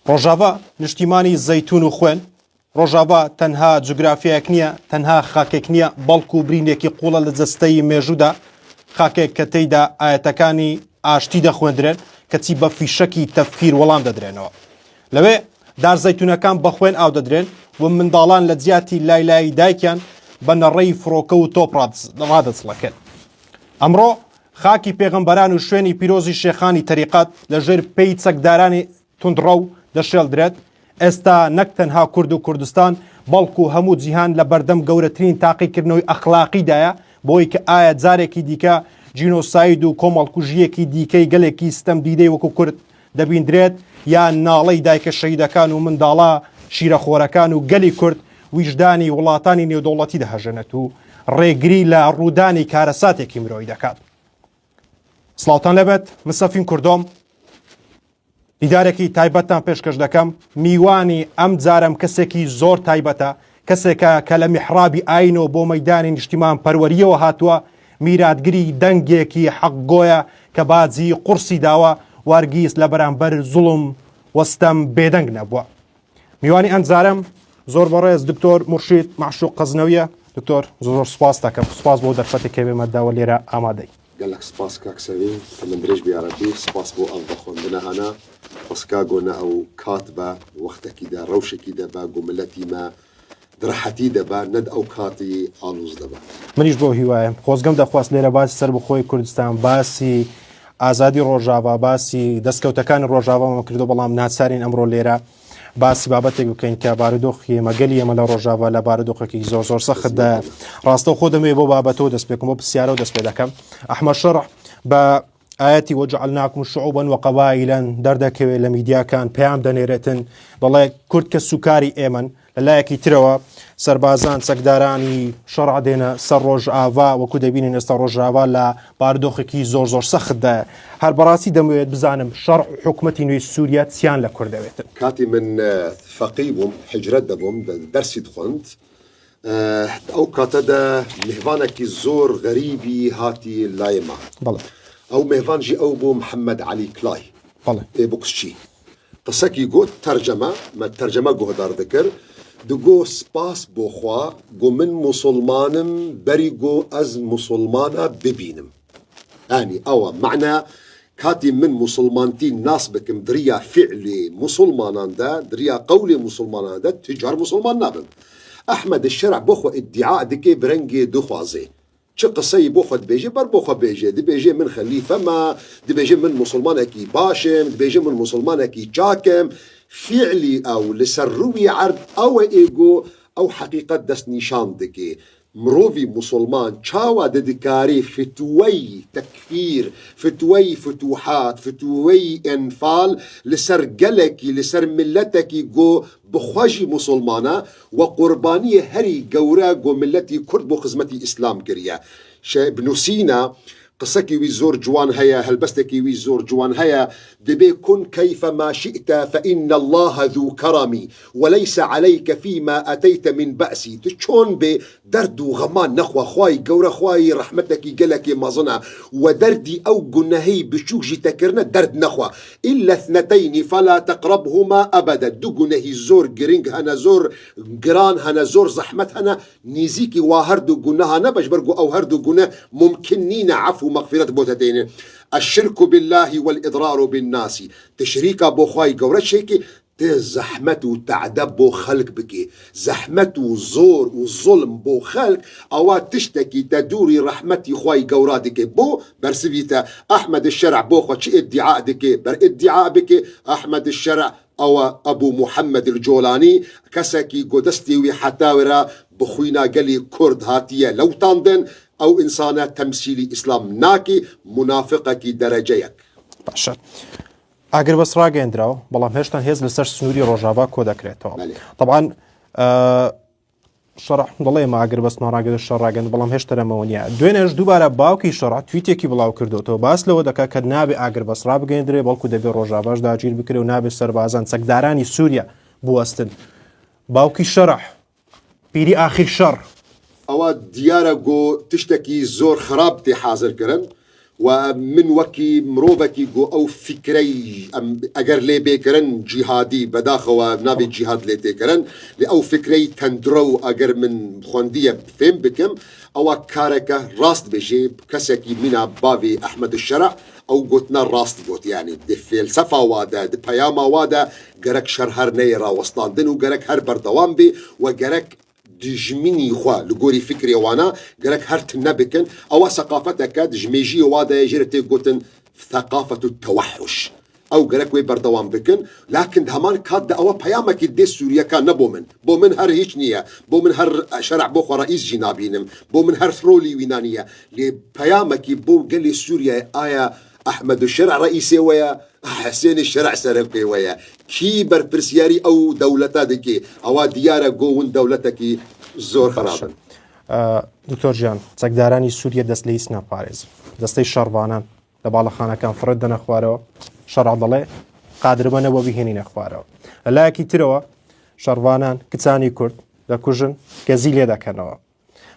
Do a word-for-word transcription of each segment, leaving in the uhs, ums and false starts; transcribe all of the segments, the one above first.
Rojava niştîmanî zeytûn û xwên. Rojava tenha cografyayek niye, tenha xakek niye, belkû birînekî qûl e li cesteyî mêjû de. Xakek ke teyda ayetekanî aştî de xwendirên, keçî be fîşekî tefkîr welam de dirênەوە. Lewê dar zeytûnekan be xwên aw de dirên û mindalan li ciyatî lay layî daykiyan be nereyî firoke û top rad-, radizlekin. Emro xakî pêxemberan û şwênî pîrozî şêxanî terîqat li jêr pêyî çekdaranê tundrew de şêl diret. Êsta nek tenha Kurd û Kurdistan, belkû hemû cîhan li berdem gewretirîn taqîkirinewî exlaqî de ye, bo wê ke aya carekî dîke cînosayd û komelkujiyekî dîkey gelekî stemdîdeyî wekû Kurd de bîndirêt, ya naley dayke şehîdekan û mindala şîrexorekan û gelî Kurd, wîjdanî welatanî nêwdewletî dihejenet û rêgirî li rûdanî karesatekî mirovî dekat. Silawtan lebet, min Sefîn Kurd im. Dîdarekî taybettan pêşkeş dekem. Mîwanî em carem kesekî zor taybet e. Keseke ke li mihrabî ayîno bo meydanê niştîmanperweriyê we hatiye, mîratgirî dengekî heqgo ye ke bacî qursî dawe, wergîs li beramber zulm û stem bêdeng nebûwe. Mîwanî em carem zor berêz Doktor Murşîd Meşûq Xeznewî ye. Doktor, zor zor spas dekem. Spas bo derfetê ke wê me dawe lêre amade yî. Gelek spas kak Sevîn, te min dirêj bî ya Rebbî, spas bo ev vexwendine hene. Xwesika go ne ew kat be, wextekî de, rewşekî de be, go miletî me di rehetî de be, ne di ew katî alûz de be. Min îş bo hîwaye. Xwezgem de xwest lêre basî serbixweyê Kurdistan, basî azadî Rojava, basî destkewtekanê Rojava me kirdo, belam naçarîn emro lêre basî babetêk bikin ke barodoxê me, gelî me li Rojava li barodoxekî zor zor sext de. Rastewxo demê bo babeto dest pê kim, bo pisyaro dest pê dekem. Ehmed Şerh bi ayetî "وجعلناكم شعوبا وقبائل" derdekeve li mîdyakan, peyam denêretin, dele Kurd kesûkarî ê min. Li layekî tirewa serbazan çekdaranî Şerh dêne ser Rojava, wekû debînin êsta Rojava li barodoxekî zor zor sext de. Her berastî demûyet bizanim Şerh û hikûmetî nû yê Sûriye çiyan li Kurd dewêtin. Katî min, e, feqî bûm, hicret de bûm, de-, dersî dixwend. E, di ew kate de mêvanekî zor xerîbî hatî layê me. Bele. Ew mêvan jî ew bû Mihemed Elî Klay. Bele. Ê boksçî. Qisekî got terceme, me terceme guhdar dikir. Digo spas bo xwe, go min musulman im, berî go ez musulmana bibînim. Yanî ew e mane, katî min musulmantî nas bikim di riya fi'lê musulmanan de, di riya qewlê musulmanan de, tu car musulman nabim. Ehmed Şerh bo xwe îdîa dike bi rengê dixwaze. Çi qiseyî bo xwe dibêje, ber bo xwe bêje. Dibêje min xelîfe me, dibêje min musulmanekî baş im, dibêje min musulmanekî çak im. Fi'lî ew li ser rûyê erd ew e ê go ew heqîqet destnîşan dike. Mirovî musulman çawa de dikarê fitweyî tekfîr, fitweyî fituhat, fitweyî enfal li ser gelekî, li ser miletekî go bi xwe jî musulman e, we qurbaniyê herî gewre go miletî Kurd bo xizmetî Îslam kiriye. Şe-, Ibn Sîna qisekî wî zor ciwan heye, helbestekî wî zor ciwan heye, dibê kun keyfe ma şi'te fe innallaha zû keremî ve leyse aleyke fîma eteyte min be'sî. Tu çon bê derd û xema nexwe, xwayî gewre xwayî rehmetekî gelekê mezin e. We derdî ew gunehî biçûk jî te kirine, derd nexwe. Îlle thneteyni fela teqrebhuma ebede. Du gunehî zor giring hene, zor giran hene, zor zehmet hene. Nîzîkî wa her du guneha nebe, ji ber ku ew her du gune mumkin nîne efû mexfîret bo te têne. Eşşirku billahî wel îdraru bin nasî. Ti şirîka bo xwayî gewre çêkî, ti zehmet û tade bo xelk bikî. Zehmet û zor û zulm bo xelk, ewa tiştekî te dûrî rehmetî xwayî gewra dike. Bo bersivî te, Ehmed Şerh bo xwe çi îdîa dike, ber îdîa bike, Ehmed Şerh ew e Ebû Muhammed el Colanî, kesekî ku destê wî heta wira bi xwîna gelî Kurd hatiye lewtandin, ew însane temsîlî Îslam nakî, munafiqekî derece yek. Baş e. Agirbest ragehndraw, belam hêşta hêz li ser sinûrî Rojava kodekiretewa. Belê. Teban, e, Şerh, dele me agirbest me ragihîşt, Şerh ragihîşt, belam hêşta re me weniya. Duêne ji dubare bawkî Şerh tweetekî belaw kirdoto. Bas lewe dike ke nabe agirbest rabigihindire, belkû debe Rojava jî dagîr bikire û nabe serbazan çekdaranî Sûriye biwestin. Bawkî Şerh, pîrî axîr şer. Ewa diyar e ku tiştekî zor xirab tê hazir kirin. و من وەکی مرۆڤەکی گۆ ئەو فکرەی ئەم ئەگەر لێ بێکردن جیهادی بەداخەوە نابێت جیهاد لێ تێکردن لێ ئەو فکرەی تەندرە و ئەگەر من خوندیە فێم بکەم ئەوە کارەکە ڕاست بێژێ کەسێکی مینا باێ ئەحمد شەرع ئەو گوتنە ڕاست گوت یعنی دە فێلسەفا وادە دە پەیاما وادە گەرەک شەر هەر نەیە ڕاوەستاندن و گەرەک هەر بەردەوام بێ و گەرەک dijminî xwe li gorî fikrê wan e gerek her tune bikin. Ewa seqafeteke dijmêjiyê wa de ye jê re tê gotin seqafetu tewehhuş. Ew gerek wê berdewam bikin. Lakin di heman kat de ewa peyamekî dê Sûriyekan ne bo min. Bo min her hîç niye. Bo min her şer'a bo xwe reîs jî nabînim. Bo min her rolî wî naniye. Lê peyamekî bo gelê Sûriyeyê aya Ehmed û Şer'a reîsê we ye. Hesênê şer'a serekê we ye. Kî berpirsiyarî ew dewleta dike? Ewa diyar e go hûn dewletekî zor xirab in. دکتۆر جان، چەکدارانی سووریە دەست لە هیچ ناپارێزن. دەستەی شەڕڤانان لە باڵەخانەکان فڕێ دەنە خوارەوە. شەڕع دەڵێ قادرمە نەبووە بیهێنینە خوارەوە. لە لایەکی ترەوە شەڕڤانان کچانی کورد دەکوژن، کەزی لێ دەکەنەوە.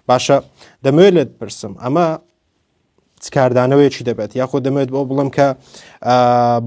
باشە، دەمەوێت لێت بپرسم، ئەمە چ کاردانەوەیەکی دەبێت؟ یاخود دەمەوێت بۆ بڵم کە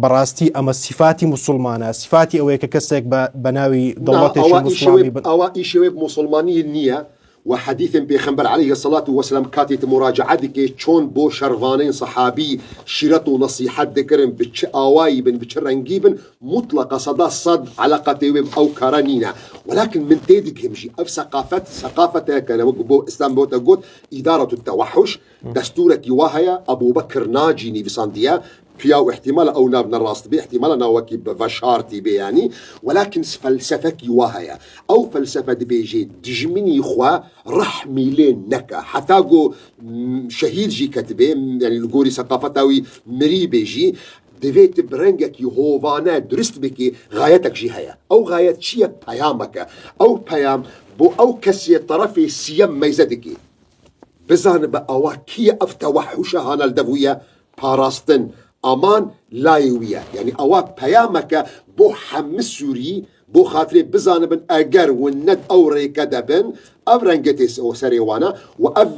بەڕاستی ئەمە سیفاتی موسڵمانە، سیفاتی ئەوەیە کە کەسێک بە ناوی دەوڵەتێکی موسڵمانی بن. ئەوە ئیشەوێت موسڵمانی نییە و حەدیثێن پێخەمبەر علیه سەلات و وەسلام کاتێت مراجعە دکێ چۆن بۆ شەرڤانین سەحابی شیرەت و نەسیحەت دەکردن بچ ئاوایی بن بچ ڕەنگی بن مطلقە سەدا سەد علاقەتێ وێ ئەو کارە نینە. وەلاکن من تێ دگهێم ژی ئەو سەقافەت سەقافەتەکەنە وەک بۆ ئیسلام بۆتە گوت ئیدارەت و تەوەحوش دەستورەکی وا هەیە ئەبوبەکر ناجی نویساندیە پیا و احتیمالە ئەو ناو نەڕاست بێ احتیمالە ناوەکی بە ڤەشارتی بێ یانی وەلاکن فەلسەفەکی وا هەیە ئەو فەلسەفە دبێژێ دژمنی خوا ڕەحمی لێ نەکە حتا گۆ شەهید ژی کەتبێ یعنی لگۆری سەقافەتاوی مری بێژی دەبێت برەنگێکی هۆڤانە دروست بکە غایەتێک ژی هەیە ئەو غایەت چییە پەیامەکە ئەو پەیام بۆ ئەو کەسێ تەرەفی سیەم مەیزە دکە بزانە بە ئەوە کیە ئەف تەوەحوشە هانەل دەبوویە پاراستن ئەمان لای ویە یعنی ئەوە پەیامەکە بۆ حەمە سووری بۆ خاترێ بزانبن ئەگەر ون نەد ئەو ڕێکە دەبن ئەو ڕەنگەتێ سەرێوانە و ئەڤ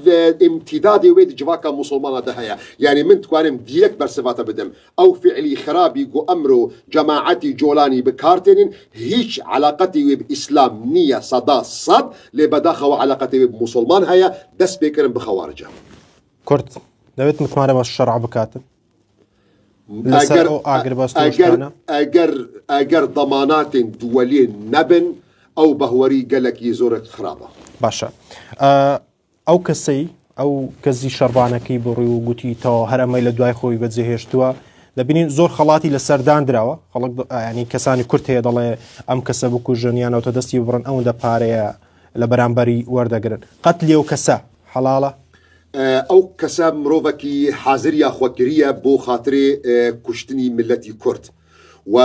ئیمتیدادێ وێ جڤاکە موسڵمانە دە هەیە یعنی من توانم دیرەک بەرسڤاتە بدەم ئەو فعلی خراپی گۆ ئەمرۆ جەماعەتی جۆلانی بکارتێنن هیچ علاقەتی وێ ئیسلام نییە سەدا سەد لێ بەداخەوە علاقەتی وێ موسڵمان هەیە دەست پێکردن بخەوارجە کورد دەوێت متمانە بە شەرع بکاتن ئەگەر ئەگەر دەماناتێن دووەلێ نەبن ئەو بەهوەری گەلەکی زۆرە خراپە باشە ئەو کەسەی ئەو کەزی شەربانەکەی بڕی و گوتی تەواو هەر ئەمەی لە دوای خۆی بەجێهێشتووە دەبینین زۆر خەڵاتی لە سەردان دراوە خەڵک ینی کەسانی کورت هەیە دەڵێ ئەم کەسە بکوژن یانەوتە دەستی ببڕن ئەوەندە پارەیە لە بەرامبەری وەردەگرن قەت لێو کەسە حەڵاڵە ئەو کەسە مرۆڤەکی حازر یا خۆکریە بۆ خاترێ کوشتنی ملەتی کورد و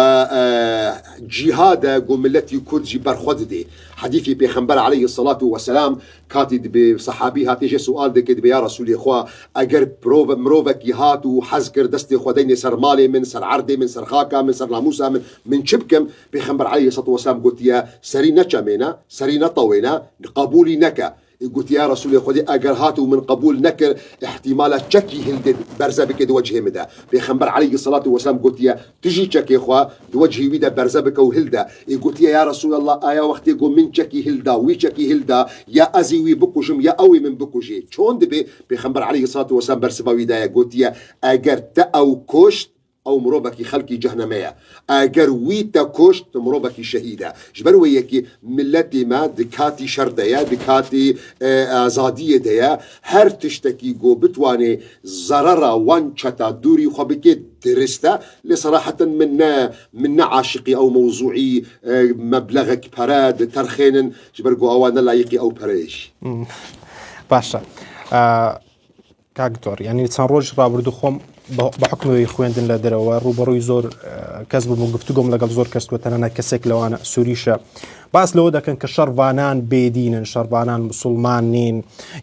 جیهادە گۆ ملەتی کورد جی بەرخۆ ددێ حەدیثی پێخەمبەر علیه الصلاة والسلام کاتی دبێ سەحابی هاتێ ژێ سوال دەکرد دبێ یا رسول خوا ئەگەر مرۆڤ مرۆڤەکی هات و حەز کرد دەستێ خۆ دەینێ سەر مالێ من سەر عەردێ من سەر خاکا من سەر ناموسا من من چ بکەم پێخەمبەر علیه الصلاة والسلام گوتیە سەری نەچەمێنە سەری نەتەوێنە قبولی نەکە ئیگوتیە یا رسول خودی ئەگەر هات و من قبول نەکرد احتیمالە چەکی هلدێ بەرزە بکە دوەجهێ مدە پێخەمبەر علیه الصلاة والسلام گوتیە تژی چەکێ خوا دوەجهی ویدە بەرزە بکە و هلدە ئیگوتیە یا رسول الله ئایا وەختێ گۆ من چەکی هلدا وی چەکی هلدا یا ئەزی وی بکوژم یا ئەوی من بکوژێ چۆن دبێ پێخەمبەر علیه الصلاة والسلام بەرسڤە ویدایە گوتیە ئەگەر تە ئەو کوشت ئەو مرۆڤەکی خەلکی جەهنەمەیە ئەگەر وی تە کوشت مرۆڤەکی شەهیدە ژبەر وەیەکی ملەتی مە دکاتی شەردەیە دکاتی ئازادیە دەیە هەر تشتەکی گۆ بتوانێ زەرەرا وان چەتا دووری خۆ بکێت درستە لێ سەراحەتەن من نە من نە عاشقی ئەو مەوزوعی مەبلەغەک پەرە دتەرخێنن ژبەر گۆ ئەوە نە لایقی ئەو پەرەیەشی باشە کاک دکتۆر یانی چەند ڕۆژ ڕابردوو خۆم بە حکمەوەی خوێندن لە دەرەوە ڕوبەڕووی زۆر کەس بووم و گفتوگۆم لەگەڵ زۆر کەس و تەنانە کەسێک لەوانە سووریشە باس لەوە دەکەن کە شەڕڤانان بێدینن شەڕڤانان مسلمان نین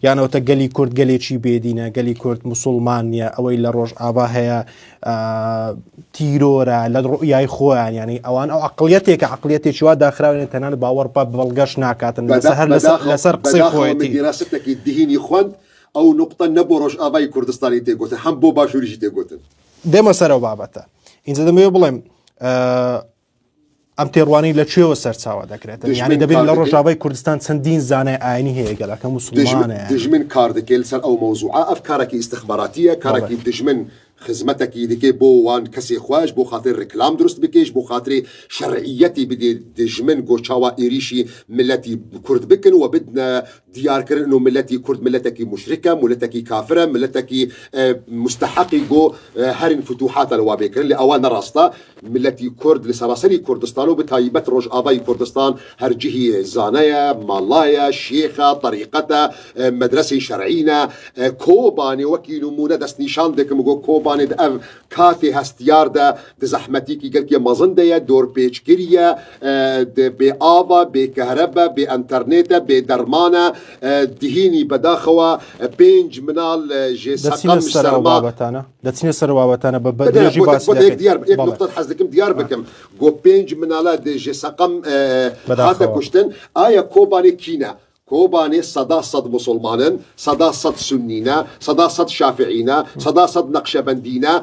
یانەوەتە گەلی کورد گەلێکی بێدینە گەلی کورد مسلمان نییە ئەوەی لە ڕۆژ ئاوا هەیە تیرۆرە لە ڕوئیای خۆیان یعنی ئەوان ئەو عقلیەتێکە عقلیەتێکی وا داخراوێن تەنان باوەڕ بە بەڵگەش ناکاتن لەسەر هەر لەسەر قسەی خۆیەتی دیراستێکی دهینی خوند ئەو نقطە نە بۆ ڕۆژئاوای کوردستانی تێ گوتن، هەم بۆ باشووریشی تێ گوتن. دێمە سەر ئەو بابەتە. ئینجا دەمەوێت بڵێم، ئە، ئەم تێڕوانی لە کوێوە سەرچاوە دەکرێت؟ یعنی دەبێت لە ڕۆژاوای کوردستان چەندین زانای ئاینی هەیە، گەلەکە موسڵمانە. دژمن کار دەکێت لەسەر ئەو مەوزوعە. ئەف کارێکی ئیستخباراتیە، کارێکی دژمن خزمەتێکی دیکەی بۆ وان کەسی خۆش، بۆ خاطر ڕیکلام دروست بکەیش، بۆ خاطری شەرعیەتی بدێ دژمن گۆ چاوا ئێریشی ملەتی کورد بکن و بدنە دیارکردن و ملەتی کورد ملەتێکی مشرکە، ملەتێکی کافرە، ملەتێکی، ئە، مستحقی گۆ، ئە، هەرین فتوحاتە لە وابێکردن. لە ئەوە نەڕاستە. ملەتی کورد لە سەراسەری کوردستان و بە تایبەت ڕۆژئاوای کوردستان هەر جهی زانەیە، ماڵایە، شێخە، طریقەتە، ئە، مەدرسەی شەرعینە، ئە، کۆبانێ وەکی نمونە دەستنیشان دەکەم گۆ کۆبانێ دە ئەڤ کاتێ هەستیار دە، دە زەحمەتیکی گەلکێ مەزن دەیە، دۆرپێچکریە، ئە، دە بێ ئاوا، بێ کەهرەبە، بێ ئەنتەرنێتە، بێ دەرمانە، ئە، دهینی بەداخەوە، ئە، پێنج منال، ئە، ژێ دەچینە سەقەم سەر ئەو سەرما. بابەتانە. دەچینە سەر ئەو بابەتانە بە، بە بدە، درێژی بۆ تە-، باسی بۆ تە یەک دەکەین. دیار، یەک بەڵێ. نقطە حەز دەکەم دیار بکەم. گۆ پێنج منالە دە ژێ سەقەم، ئە، بەداخەوە. هاتە کوشتن. ئایا کۆبانێ کینە؟ کۆبانێ سەدا سەد موسڵمانن، سەدا سەد سوننینە، سەدا سەد شافعینە، سەدا سەد نەقشەبەندینە.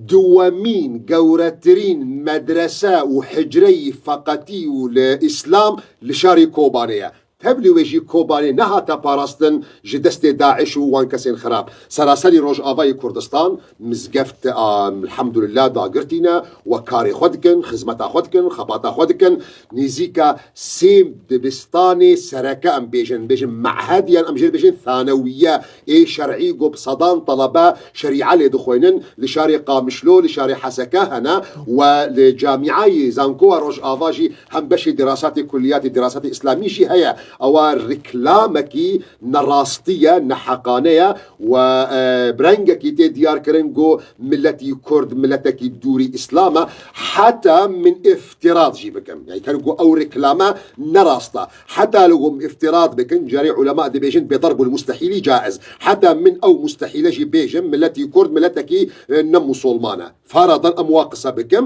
دووەمین گەورەترین مەدرسە و حجرەی فەقەتی و لە ئیسلام لە شاری کۆبانەیە. تەبلی وێژی کۆبانێ نەهاتە پاراستن ژە دەستێ داعش و وان کەسێن خراپ. سەراسەری ڕۆژئاوای کوردستان مزگەفت، ئا، الحمدلله داگرتینە و کارێ خۆ دکن، خزمەتا خۆ دکن، خەباتا خۆ دکن. نزیکە سێ دبستانێ سەرەکە ئەم بێژن، بێژن مەعهەد یان ئەم ژێر بێژن ثانەویە ئێ شەرعی گۆ بە سەدان تەڵەبە شەریعە لێ دخوێنن لە شارێ قامیشلۆ، لە شارێ حەسەکە هەنە و لە جامیعای زانکۆوە ڕۆژئاوا ژی هەم بەشی دراساتی کولیاتی دراساتی ئیسلامیشی هەیە. ئەوە ڕیکلامەکی نەڕاستیە، نەحەقانەیە و، ئە، برەنگەکی تێ دیارکردن گۆ ملەتی کورد ملەتەکی دووری ئیسلامە. حتا من ئفتیرات ژی بکەم، یعنی تەر گۆ ئەو ڕیکلامە نەڕاستە. حتا لە گۆ ئفتیرات بکەن، جارێ علەما دەبێژن بێ ضرب المستحیلی جائز. حتا من ئەو مستحیلە ژی بێژم، ملەتی کورد ملەتەکی، ئە، نە موسڵمانە. فارادان ئەم وا قسە بکەم،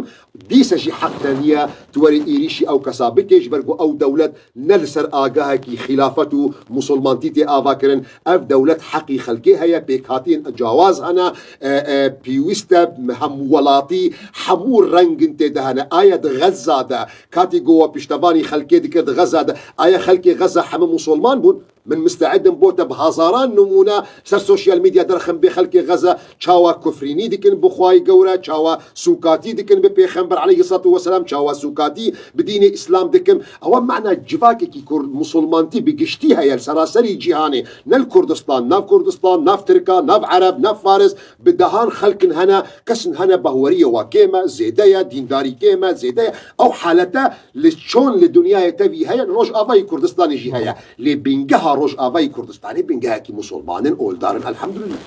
دیسە ژی حەق تەنیە توەری ئیریشی ئەو کەسا بکەیش، بەرگو ئەو دەولەت نە لەسەر ئاگاهەکی خلافەت و موسڵمانتی تێ ئاوا کردن. ئەف دەولەت حەقی خەلکێ هەیە، پێکهاتین جیاواز هەنە، ئە، ئە، پێویستە هەموو وڵاتی هەموو ڕەنگن تێدا هەنە. ئایا دە غەززا دە کاتی گۆوە پیشتەوانی خەلکێ دکرد غەززا دە، ئایا خەلکێ غەززا هەمە موسڵمان بوون؟ من مستعدم بۆتە بە هەزاران نمونە سەر سۆشیال میدیا دەرخم بێ خەلکێ غەزە چاوا کفرینی دکن بخوای گەورە، چاوا سوکاتی دکن بە پێخەمبەر علیه الصلاة والسلام، چاوا سوکاتی بدینێ ئیسلام دکن. ئەوە معنا جڤاکێکی کورد موسڵمانتی بگشتی هەیە سەراسەری جیهانێ، نەل کوردستان، ناف کوردستان، ناف ترکا، ناف عەرەب، ناف فارس، بدەهان خەلکن هەنە، کەسن هەنە بەهوەریە وا کێمە، زێدەیە، دینداری کێمە، زێدەیە. ئەو حالەتە لە چۆن لە دنیای تەوی هەیە، ڕۆژ ئاوای کوردستانی ژی هەیە. لێ بنگەها ڕۆژ ئاوای کوردستانی بنگەهەکی موسڵمانن ئۆلدارن، الحمدلله.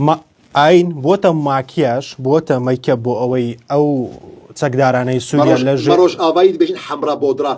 ما-، ئاین بۆتە ماکیاژ، بۆتە مەیکە بۆ ئەوەی ئەو چەکدارانەی سووریا لە ژێر ڕۆژ ئاوایی دەبێژن حەمرا بۆدرا.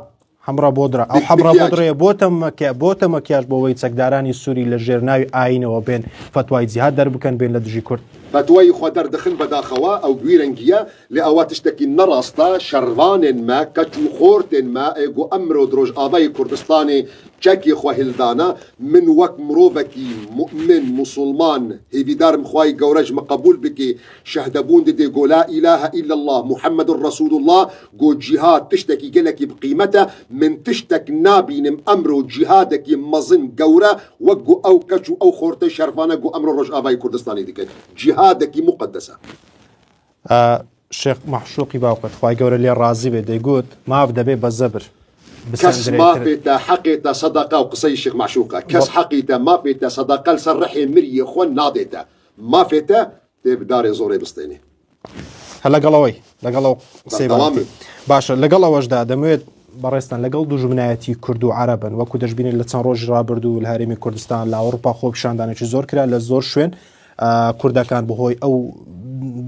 حەمرا بۆدرا. ئەو حەمرا بۆدرەیە بۆتە مەکە-، بۆتە مەکیاژ بۆ ئەوەی چەکدارانی سووری لە ژێر ناوی ئاینەوە بێن فەتوای جیهاد دەربکەن، بێن لە دژی کورد. فەتوای خۆ دەردەخن بەداخەوە، ئەو گویرەنگیە، لێ ئەوە تشتێکی نەڕاستە، شەڕڤانێن مە، کەچ و خۆرتێن مە، ئێ گۆ ئەمرۆ درۆژ ئاوای کوردستانێ چەکی خۆ هیلدانە. من وەک مرۆڤەکی مؤمن، موسڵمان، هێویدارم خوای گەورەش مە قبول بکێ، شەهدەبوون ددێ گۆ لا ئیلاهە ئیلا الله محمد رسول الله، گۆ جیهاد تشتێکی گەلێکی بقیمەتە. من تشتێک نابینم ئەمرۆ جیهادێکی مەزن گەورە وەک گۆ ئەو کەچ و ئەو خۆرتە شەرفانە گۆ ئەمرۆ ڕۆژ ئاوای کوردستانی دکەن. جیهادێکی مقدسە. ئە، شێخ مەحشوقی باوکت، خوای گەورە لێ ڕازی بێ، دەیگوت، ماف دەبێ بە زەبر کەس بسەندرێ تر. مافێتە، حەقێتە سەدەقە و قسەی شێخ مەحشوقە. کەس بە- حەقێتە، مافێتە سەدەقە لەسەر ڕەحێ مریە خۆ نادێتە. مافێتە، تێ بدارێ زۆرێ بستێنێ. هە لەگەڵ ئەوەی، لەگەڵ ئەو قسەی بەردەوام باشە، لەگەڵ ئەوەشدا دەمەوێت بەڕێستان لەگەڵ دوژمنایەتی کورد و عەرەبن، وەکو دەشبینێت لە چەند ڕۆژی ڕابردوو لە هەرێمی کوردستان لە ئەوروپا خۆ پیشاندانێکی زۆر کرا لە زۆر شوێن، ئە، کوردەکان بەهۆی ئەو،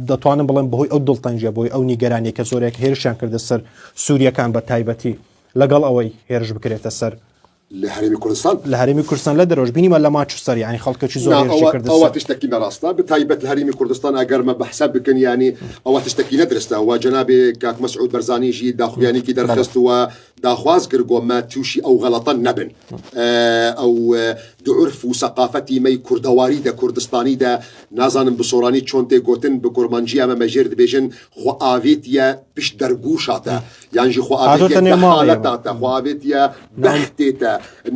دەتوانم بڵێم بەهۆی ئەو دڵتەنگیە، بەهۆی ئەو نیگەرانیە کە زۆرێک هێرشیان کردە سەر سووریەکان بە تایبەتی، لەگەڵ ئەوەی هێرش بکرێتە سەر لە هەرێمی کوردستان؟ لە هەرێمی کوردستان لە دەرەوەش بینیمە لە ماچستەر، یعنی خەڵکەکی زۆر نا، هێرشی ئەوە، کردە ئەوە سەر. تشتێکی نەڕاستە، بە تایبەت لە هەرێمی کوردستان ئەگەر مە بەحسە بکەن، یعنی ئەوە تشتێکی نەدرستە. و جەنابێ کاک مەسعود بەرزانی ژی داخویانێکی بەڵێ. دەرخست و daxwaz kir ku me tûşî ew xelatan nebin. E, ew, e, di urf û seqafetî me yî kurdewarî de, kurdistanî de, nazanim bi soranî çon tê gotin, bi kurmanciya me me jêr dibêjin, xwe avêtiye pişt dergûşa te. Yan jî xwe avêtiye dehaleta te, xwe avêtiye bextê te.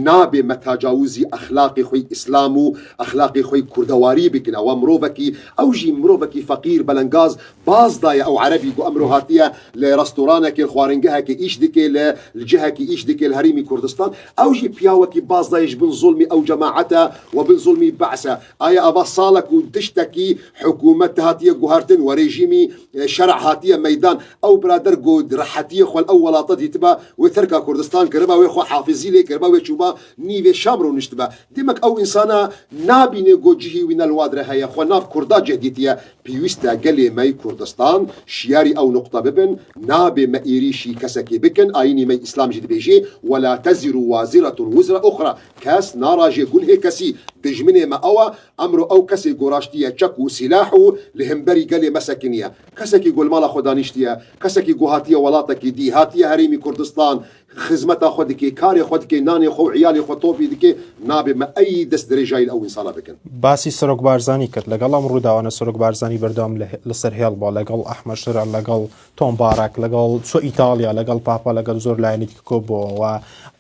Nabê me tecawizî exlaqê xwe yî îslam û exlaqê xwe yî kurdewarî bikin. Ewa mirovekî, ew jî mirovekî feqîr, belengaz, baz daye ew erebî ku emro hatiye li restoranekê, li xwaringehekê îş dike, li, li cihekî îş dike, li herêmî Kurdistan. Ew jî piyawekî baz daye ji bin zulmî ew cemaete we bin zulmî Be'se. Aya ava salek û tiştekî hikûmet hatiye guhertin we rejîmî, e, şer'a hatiye meydan. Ew birader ku rehetiyê xwe li ew welata dîtiba, wê terka Kurdistan kiriba, wê xwe hafizî lê kiriba, wê çûba nîvê Şam rûniştiba. Demek ew însana nabîne ku cihî wî ne li wa dire heye, xwe nav Kurda cih dîtiye. Pêwîst e gelê me yî Kurdistan şiyarî ew nuqta bibin, nabê me êrîşî kesekê bikin, ayînî me yî îslam jî dibêjê, "Wela teziru waziretun wizra uxra." Kes narajê gunhê kesî. Dijminê me ew e, emro ew kesê ku raştiye çek û sîlah û li hemberî gelê me sekiniye. Kesekî ku li mala xwe danîştiye, kesekî ku hatiye welatekî dî, hatiye herêmî Kurdistan, xizmeta xwe dike, karê xwe dike, nanê xwe û iyalê xwe topî dike, nabê me ey dest dirêjayî li ew însana bikin. باسی سەرۆک بارزانی کرد. لەگەڵ ئەم ڕووداوانە سەرۆک بارزانی بەردەوام لە، لەسەر هێڵ بووە، لەگەڵ ئەحمەد شەرع، لەگەڵ تۆم باراک، لەگەڵ چوە ئیتاڵیا، لەگەڵ پاپا، لەگەڵ زۆر لایەنێکی کۆبووەوە. و،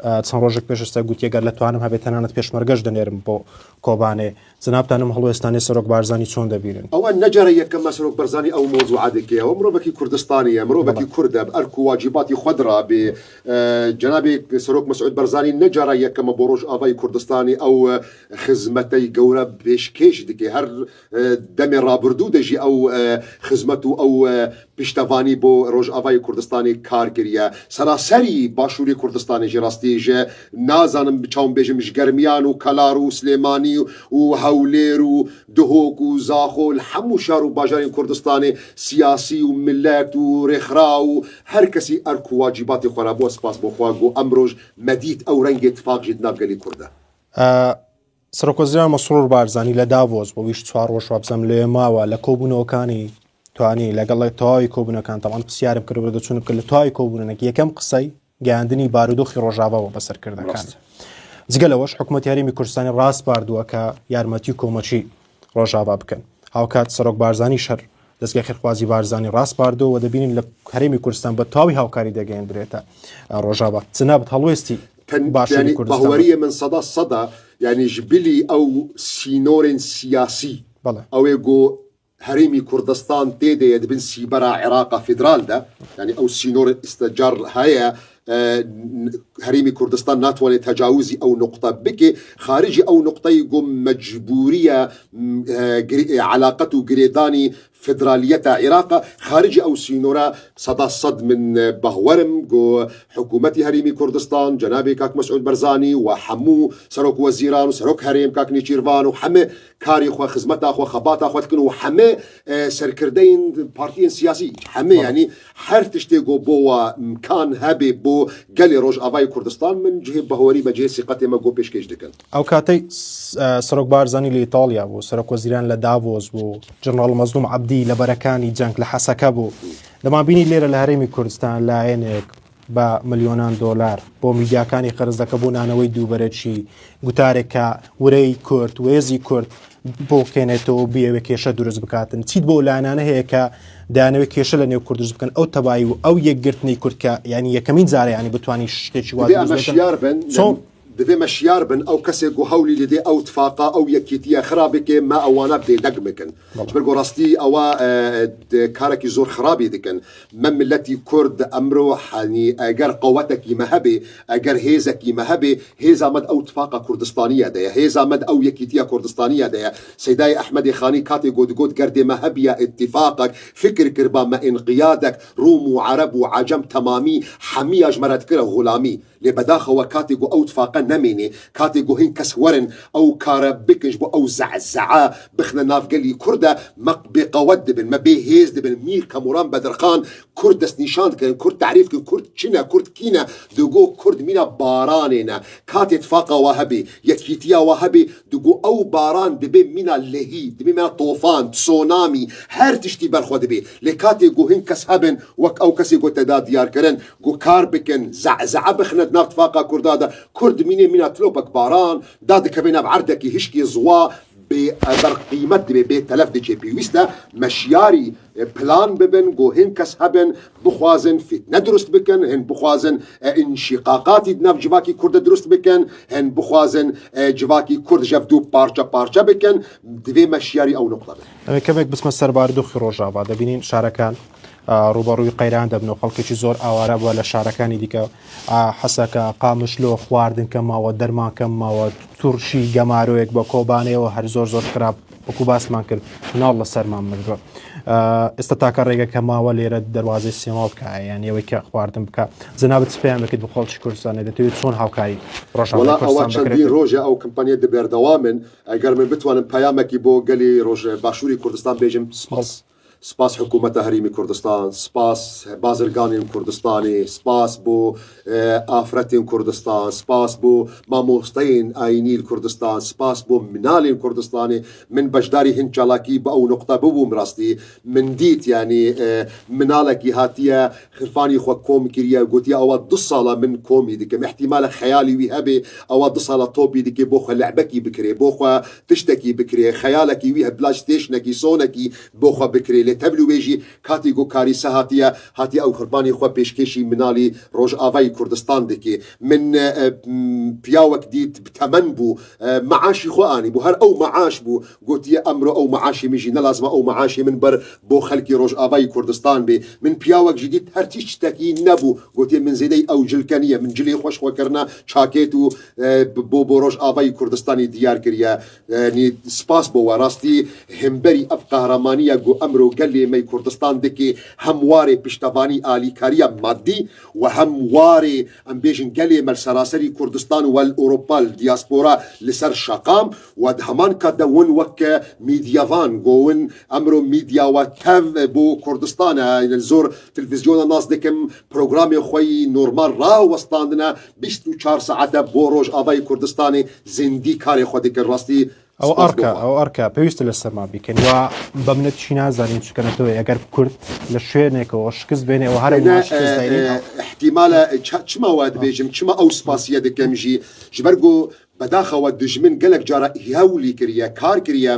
ئە، چەند ڕۆژێک پێش ئێستا گوتی، "ئەگەر لە توانم هەبێ، تەنانەت پێشمەرگەش دەنێرم بۆ کۆبانێ." جنابتان ئەم هەڵوێستانەی سەرۆک بارزانی چۆن دەبینن؟ ئەوە نەجارە یەکەمە سەرۆک بەرزانی ئەو مۆزوعە دەکەیەوە. مرۆڤێکی کوردستانیە، مرۆڤێکی کوردە، بە ئەرک و واجیباتی خۆ درابێ. ئە، جنابێک سەرۆک مەسعود بەرزانی نەجارە یەکەمە بۆ ڕۆژاڤای کوردستانی ئەو، ئە، خزمەتەی گەورە پێشکێش دکێ. هەر، ئە، دەمێ ڕابردوو دەژی ئەو، ئە، خزمەت و ئەو، ئە، پشتەوانی بۆ ڕۆژاڤای کوردستانی کار کریە. سەراسەری باشووری کوردستانی ژێ ڕاستی ژێ نازانم بچاوم بێژم، ji Germiyan û Kelar û Silêmanî û Hewlêr û Duhok û Zaxo، li hemû şar û bajarên Kurdistanê siyasî û milet û rêxra û her kesî erk û wacîbatê xwe rabû. Spas bo xwe ku emroj me dît ew rengê tifaq jî di nav gelê Kurd de. ئە، سەرۆکوەزیران مەسرور بارزانی لە داڤۆس بۆ بیست و چوار ڕۆژ وابزەم لێ ماوە، لە کۆبوونەوەکانی توانی لەگەڵ تەواوی کۆبوونەکان، تەمان پرسیارم کرد بۆ دەچوونم کرد، لە تەواوی کۆبوونەکە یەکەم قسەی گەیاندنی بارودۆخی ڕۆژاڤا بۆ بەسەرکردەکان. ڕاست. جگە لەوەش حکوومەتی هەرێمی کوردستانی ڕاست باردووە کە یارمەتی و کۆمەکی ڕۆژاڤا بکەن. هاوکات سەرۆک بارزانی شەر دەستگای خێرخوازی بارزانی ڕاست باردووە و دەبینین لە هەرێمی کوردستان بە تەواوی هاوکاری دەگەیەندرێتە ڕۆژاڤا. جنابت هەڵوێستی تەن-، باشووری یعنی، کوردستان. باوەریە من سەدا سەدا، یعنی، ji bilî ew sînorên siyasî. بەڵێ. Ew ê ku herêmî Kurdistan tê de ye, di bin sîbera Iraqa federal de, yanî ew sînorên îstecar heye, e, herêmî Kurdistan natwanê tecawizî ew nuqte bike. Xaricî ew nuqteyî ku mecbûrî ye, m, e, girê-, e, elaqet û girêdanî federaliyeta Iraqa, xaricî ew sînora seda sed min, e, bahwer im ku hikûmetî herêmî Kurdistan, cenabê kak Mesûd Barzanî û hemû serok wezîran û serok herêm kak Nêçîrvan û heme karê xwe, xizmeta xwe, xebata xwe dikin û heme, e, serkirdeyên partiyên siyasî, heme, yanî her tiştê ku bo wa imkan hebe bo gelê Rojavayê Kurdistan, min cihê bahwerî me, cihê sîqetê me ku pêşkêş dikin. ئەو کاتەی س-، ئە، سەرۆک بارزانی لە ئیتاڵیا بوو، سەرۆک وەزیران لە داڤۆس بوو، جەنەڕاڵ مەزلوم عەبدی لە بەرەکانی جەنگ لە حەسەکە بوو. دەمان بینی لێرە لە هەرێمی کوردستان لایەنێک بە ملیۆنان دۆلار بۆ میدیاکانی قەرز دەکە بۆ نانەوەی دووبەرەکی، گوتارێک کە ورەی کورد، وێزی کورد بۆکێنێتەوە، بیەوێ کێشە دروست بکاتن. چیت بۆ لایەنانە هەیە کە دەیانەوێت کێشە لە نێو کورد دروست بکەن؟ ئەو تەبایی و ئەو یەکگرتنەی کورد کە، یعنی، یەکەمین جارە، یعنی، بتوانی شتێکی وا دەبێ دروست ئەمە بێتن. شیار بن، چۆن؟ دەبێ مە شیار بن، ئەو کەسێک گو هەولی لێدێ ئەو تفاقا، ئەو یەکێتیە خرابێکێ، مە ئەوانە بێدەگ بکەن. بەڵێ. بەر گۆ ڕاستی ئەوە، ئە، د-، کارێکی زۆر خرابی دکن. مە ملەتی کورد ئەمرۆ، هەنی، ئەگەر قەوەتەکی مە هەبێ، ئەگەر هێزەکی مە هەبێ، هێزا مە ئەو تفاقا کوردستانیە دەیە، هێزا مە ئەو یەکێتیە کوردستانیە دەیە. سەیدای ئەحمەدی خانی کاتێ گۆ دگۆت گەردێ مە هەبیە ئتیفاقەک، فکر کربا مە ئینقیادەک، ڕوم و عەرەب و عەجەم تەمامی، هەمیاش مەرە دکرە غولامی. لێ بەداخەوە کاتێ گۆ ئەو تفاقە nemînî. Katê ku hin kes werin ew kare bikin, ji bo ew ze'ze'e bixine nav gelî Kurd de, me bêqewet dibin, me bêhêz dibin. Mîr Kemuran Bedirxan Kurd destnîşan dikirin, Kurd tarîf dikin, Kurd çi ne, Kurd kî ne, digo Kurd mîna baranê ne. Katê tifaqa wa hebî, yekîtiya wa hebî, digo ew baran dibe mîna lehî, dibe mîna tofan, tsunamî, her tiştî ber xwe dibe. Lê katê ku hin kes hebin, wek ew kesê ku te da diyar kirin, ku kar bikin, ze'ze'e bixine di nav tifaqa Kurda de, Kurd dimîne mîna tilopek baran, da dikeve nav erdekî hişkî ziwa, bê, e, berqîmet dibe, bê telef diçe. Pêwîst e meşyarî, e, plan bibin, ku hin kes hebin, bixwazin fitne dirust bikin, hin bixwazin, e, înşîqaqatî di nav civakî Kurd de dirust bikin, hin bixwazin, e, civakî Kurd ji hev du parçe parçe bikin, divê meşyarî ew nuqte be. Em ê kevek biçme ser barodoxê Rojava. Dibînin şarekan، ئا، ڕووبەڕووی قەیران دەبن و خەڵکێکی زۆر ئاوارە بووە لە شارەکانی دیکە، ئا، حەسەکە، قامشلۆ، خواردن کەم ماوە، دەرمان کەم ماوە، توڕشی گەمارۆیەک بە کۆبانەیەوە هەر زۆر زۆر خراپ، وەکو باسمان کرد، مناڵ لە سەرمان مردووە. ئا، ئێستا تاکە ڕێگەکە ماوە لێرە دەروازەی سێماو بکە، یان ئەوەی کە خواردن بکە. جەنابەت چ پەیامێکت بۆ خەڵکی کوردستان دەدەێت و چۆن هاوکاری ڕۆژاوای وەڵا ئەوە کوردستان چەندین بکرێت؟ ڕۆژە ئەو کمپانیە دبەردەوامن. ئەگەر من بتوانم پەیامێکی بۆ گەلی ڕۆژ باشووری کوردستان بێژم، سپاس. سپاس حکوومەتە هەرێمی کوردستان، سپاس بازرگانên کوردستانê، سپاس بۆ، ئە، ئافرەتên کوردستان، سپاس بۆ مامۆستەیên ئاینî li کوردستان، سپاس بۆ منالên کوردستانê. Min beşdarî hin çalakî bi ew nuqte bibûm rastî. Min dît, yanî, ئە، منالێکی هاتیە، خرفانی xwe kom kiriye, gotiye, ewa du sala min komî dikim. Îhtîmal e xeyalî wî hebe, ewa du sala topî dike, bo xwe lehbekî bikirê, bo xwe tiştekî bikirê, xeyalekî wî heblaş têşnekî, sonekî bo xwe bikirê. Lê tevlî wê jî katî ku karîse hatiye, hatiye ew xirfanî xwe pêşkêşî minalî Rojavayî Kurdistan dike. Min, e, m, piyawek dît bi temen bû, e, meaşî xwe anî bû, her ew meaş bû. Gotiye, emro ew meaşê min jî ne lazim e, ew meaşê min ber bo xelkê Rojavayî Kurdistan bê. Min piyawek jî dît, her tiştekî nebû. Gotiye, min zêdeyî ew cilke niye, min cilê xwe ji xwe kirine çakêt û, e, bo, bo Rojavayî Kurdistanê diyar kiriye. Yanî spas bo we, rastî hemberî ev qehremanî ye ku emro gelê me yê Kurdistan dike, hem warê piştevanî alîkariya madî û hem warê, em bêjin, gelê me li seraserî Kurdistan û li Ewropa, li diaspora li ser şeqam û di heman kat de win weke mîdyavan, ku win emro mîdya we tev bo Kurdistan e, li zor televîzyona nas dikim, programê xwe yî normal rawestandine, bîst û çar saete bo Rojavayê Kurdistanê zindî karê xwe dikin. Rastî ئەو ئەرکە، ئەو ئەرکە پێویستە لە سەرما بیکەین و بە منەتشی نازانین، چونکە نەتەوەی ئەگەر کورد لە شوێنێکەوە شکست بێنێ و هەرە ما شکست داینین. ئەو ئەحتیمالە، چ-، چما وا دبێژم، چما ئەو سپاسیە دەکەم ژی، ji ber ku بەداخەوە دژمن gelek cara hewlî kiriye, kar kiriye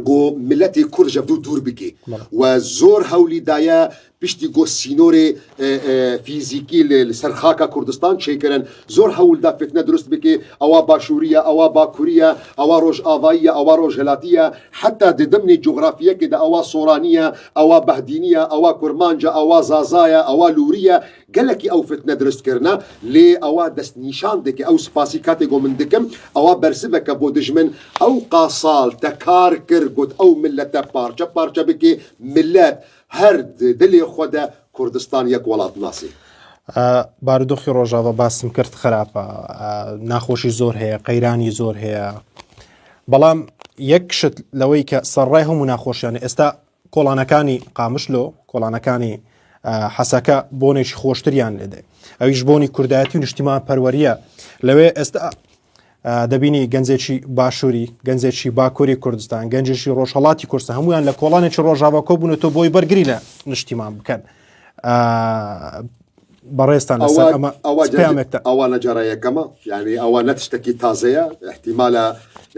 ku miletê Kurd ji hev dû dûr bike. بەڵێ. و زۆر hewlî daye piştî ku sînorê, e, e, fîzîkî li, li ser xaka Kurdistan çêkirin, zor hewl da fitne dirust bike, ewa başûrî ye, ewa bakurî ye, ewa rojavayî ye, ewa rojhilatî ye, heta di dimnê cografiyekê de ewa soranî ye, ewa behdînî ye, ewa kurmanc e, ewa zaza ye, ewa lûrî ye. Gelekî ew fitne dirust kirine, lê ewa destnîşan dike, ew spasî katê ku min dikim, ewa bersiveke bo dijmin, ew qasal te kar kir, got ew milete parçe parçe bike, milet her di dilê xwe de Kurdistan yek welat nasê. ئە، بارودۆخی ڕۆژاڤا باسم کرد خراپە، ئە، ناخۆشی زۆر هەیە، قەیرانی زۆر هەیە. بەڵام یەک شت لەوەی کە سەرڕای هەموو ناخۆشیانە، ئێستا کۆڵانەکانی قامشلۆ، کۆڵانەکانی، ئە، حەسەکە بۆنێکی خۆشتریان لێدێ. ئەویش بۆنی کوردایەتی و نیشتیمان پەروەریە. لەوێ ئێستا، ئە، دەبینی گەنجێکی باشووری، گەنجێکی باکووری کوردستان، گەنجێکی ڕۆژهەڵاتی کوردستان، هەمویان لە کۆڵانێکی ڕۆژاڤا کۆبوونەتەوە بۆی بەرگری لە نیشتیمان بکەن. ئە، بەڕێزتان لەسەر ئەوە، ئەمە ئەوە چ جار-، پەیامێکتە؟ ئەوە نەجارە یەکەمە، یعنی ئەوە نە تشتێکی تازەیە، احتیمالە،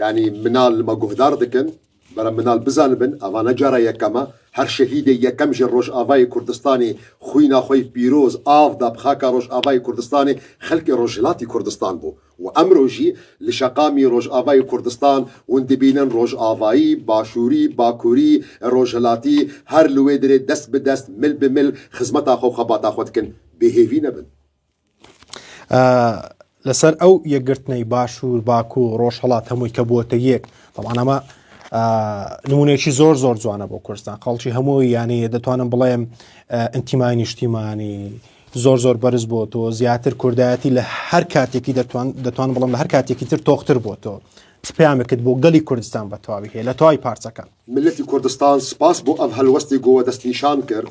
یعنی منال مە گوهدار دکن، بەرە منال بزانبن، ئەوە نەجارە یەکەمە، هەر شەهیدێ یەکەم ژێ ڕۆژاڤای کوردستانی خوینا خۆی پیرۆز ئاو دا بخاکە ڕۆژاڤای کوردستانی خەلکی ڕۆژهلاتی کوردستان بوو. و ئەمرۆ ژی لە شەقامی ڕۆژاڤای کوردستان ون دبینن ڕۆژاڤایی، باشووری، باکووری، ڕۆژهلاتی هەر لە وێ درێ دەست بە دەست، مل بە مل خزمەتا خۆ و خەباتا خۆ دکن. بێهێوی نەبن. ئە، لەسەر ئەو یەکگرتنەی باشوور، باکوور، ڕۆژهەڵات هەمووی کە بووەتە یەک. تەبعەن ئەمە، ئە، نمونەیەکی زۆر زۆر جوانە بۆ کوردستان. خەڵکی هەمووی، یعنی، دەتوانم بڵێم، ئە، ئینتیمای نیشتیمانی، زۆر زۆر بەرز بۆ تۆ، زیاتر کوردایەتی لە هەر کاتێکی دەتوان-، دەتوان بڵم لە هەر کاتێکی تر تۆختر بۆ تۆ. چ پەیامێکت بۆ گەلی کوردستان بە تەواوی هەیە لە تەواوی پارچەکان؟ ملەتی کوردستان، سپاس بۆ ئەڤ هەلوەستی گۆوە دەستنیشان کرد.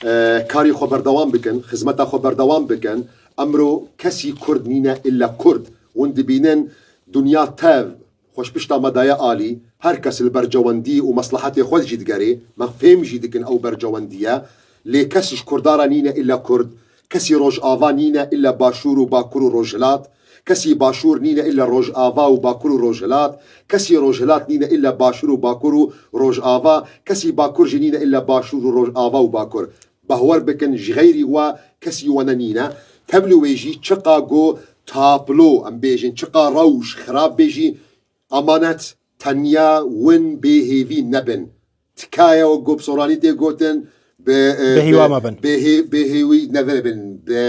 ئە، کاری خۆ بەردەوام بکەن، خزمەتا خۆ بەردەوام بکەن. ئەمرۆ کەسی کورد نینە ئللا کورد. ون دبینن دنیا تەڤ خۆش پشتا مەدایە ئالی، هەر کەس لە بەرجەوەندی و مەسلەحەتێ خۆ جی دگەرێ، مە فێم جی دکن ئەو بەرجەوەندیە، لێ کەسیش کوردارا نینە ئللا کورد، کەسی ڕۆژاڤا نینە ئللا باشوور و باکوور و ڕۆژهلات، کەسی باشوور نینە ئللا ڕۆژاڤا و باکوور و ڕۆژهلات، کەسی ڕۆژهلات نینە ئللا باشوور و باکوور و ڕۆژاڤا، کەسی باکوور جی نینە ئللا باشوور و ڕۆژاڤا و باکوور. بەهوەر بکن، ژغەیری وا کەسی وەنە نینە. تەبل وێژی چقا گۆ تاپلۆ، ئەم بێژن چقا ڕەوش خراپ بێژی، ئەمانەت تەنیا ون بێهێوی نەبن. تکایە وە گۆ بسۆرانی تێ گۆتن، بێ، ئێ، بێهیوا بێ، مەبن. بێهێ-، بێهێوی نەبن، بێ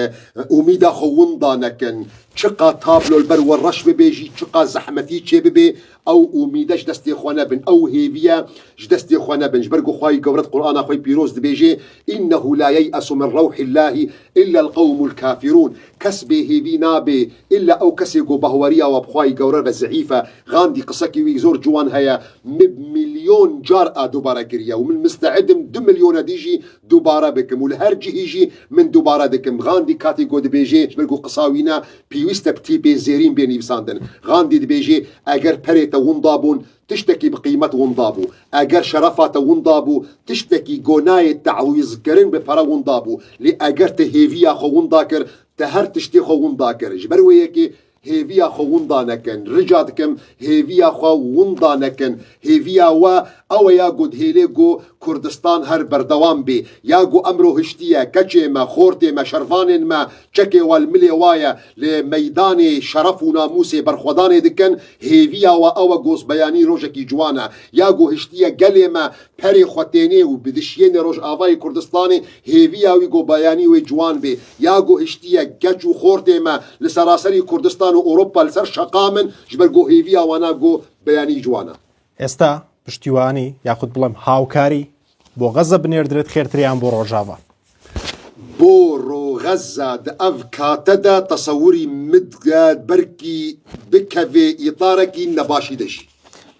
ئومیدا خۆ وندا نەکن. چقا تابلۆ لەبەر وە ڕەش ببێژی، چقا زەحمەتی چێ ببێ، ئەو ئومیدە ji destê xwe nebin، ئەو hêviye ji destê xwe nebin. Ji ber ku Xwayî Gewret Qur'ana xwe pîroz dibêje, "Innehu la yey'esu min rewhillâhi illa el-qewmul kafirûn." Kes bêhêvî nabe, illa ew kesê ku bahweriya we bi Xwayî Gewre ve zeîf e. Gandî qisekî wî zor ciwan heye, min milyon car a dubare kiriye û min misteid im du milyona dî jî dubare bikim û li her cihî jî min dubare dikim. Gandî katî ku dibêje, ji ber ku qisa wî ne, pêwîst e bi tîpê zêrîn bê nivîsandin. Gandî dibêje, eger perê te winda bûn, tiştekî bi qîmet winda bû. Eger şerefa te winda bû, tiştekî gonayê te'wîzkirin bi pere winda bû. Lê eger te hêviya xwe winda kir, te her tiştê xwe winda kir. Ji ber wê yekê hêviya xwe winda nekin. Rica dikim, hêviya xwe winda nekin. Hêviya we ew e ya ku dihêlê ku Kurdistan her berdewam bê. Ya ku emro hiştiye, keçê me, xortê me, şervanên me, çekê we li milê wa ye, li meydanê şeref û namûsê berxwedanê dikin. Hêviya we ew e ku beyanî rojekî ciwan e. Ya ku hiştiye gelê me, perê xwe tênê û bi dişiyênê Rojavayê Kurdistanê, hêviya wî ku beyanî wê ciwan bê. Ya ku hiştiye keç û xortê me li seraserî Kurdistan û Ewropa li ser şeqa min, ji ber ku hêviya wana ku beyanî ciwan e. ئێستا پشتیوانی یاخود بڵێم هاوکاری بۆ غەزە بنێردرێت خێرتریان بۆ ڕۆژاڤا؟ بۆ ڕۆ غەزە di ev kate de tesewirî min de belkî bikevê îtarekî nebaşî de jî.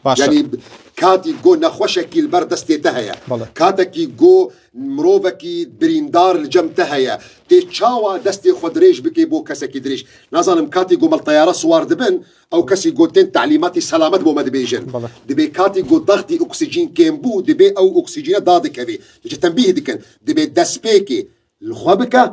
باشە. یعنی کاتی گۆ نەخۆشێکی لەبەر دەستێ te heye. بەڵێ. کاتێکی گۆ مرۆڤێکی بریندار لە جەم te heye. Tê çawa destê xwe dirêj bikê bo kesekî dirêj. Nazanim katî ku me li teyare siwar dibin, ew kesî ku tên telîmatî selamet bo me dibêjin. Belê. Dibê katî ku daxtî oksîjîn kêm bû, dibê ew oksîjîne dadikevê. Dice tembîh dikin. Dibê destpêkê li xwe bike,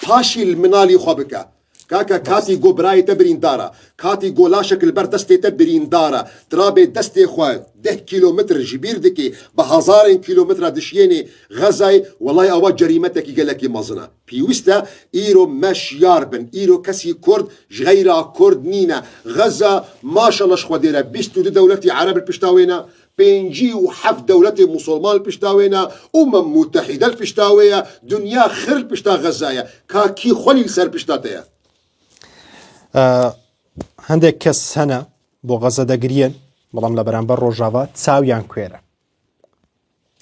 paşî li minalî xwe bike. Kaka, katî ku birayê te birîndar e, katî ku laşek li ber destê te birîndar e, tirabê destê xwe deh kîlometr ji bîr dikê, bi hezarên kîlometre dişiyênê Xezayê, welay ewa cerîmetekî gelekî mezin e. Pêwîst e îro me şiyar bin. Îro kesî Kurd ji xeyra Kurd nîne. Xeza, maşallah, ji Xwedê re bîst û du dewletî Ereb li pişta wê ne, pêncî û heft dewletê Musulman li pişta wê ne, Umem Mutehîde li pişta wê ye, dinya xir li pişta Xeza ye. Ka kî xwelî li ser pişta te ye? ئە، هەندێک کەس هەنە بۆ غەزە دەگریەن، بەڵام لە بەرامبەر ڕۆژاڤا چاویان کوێرە.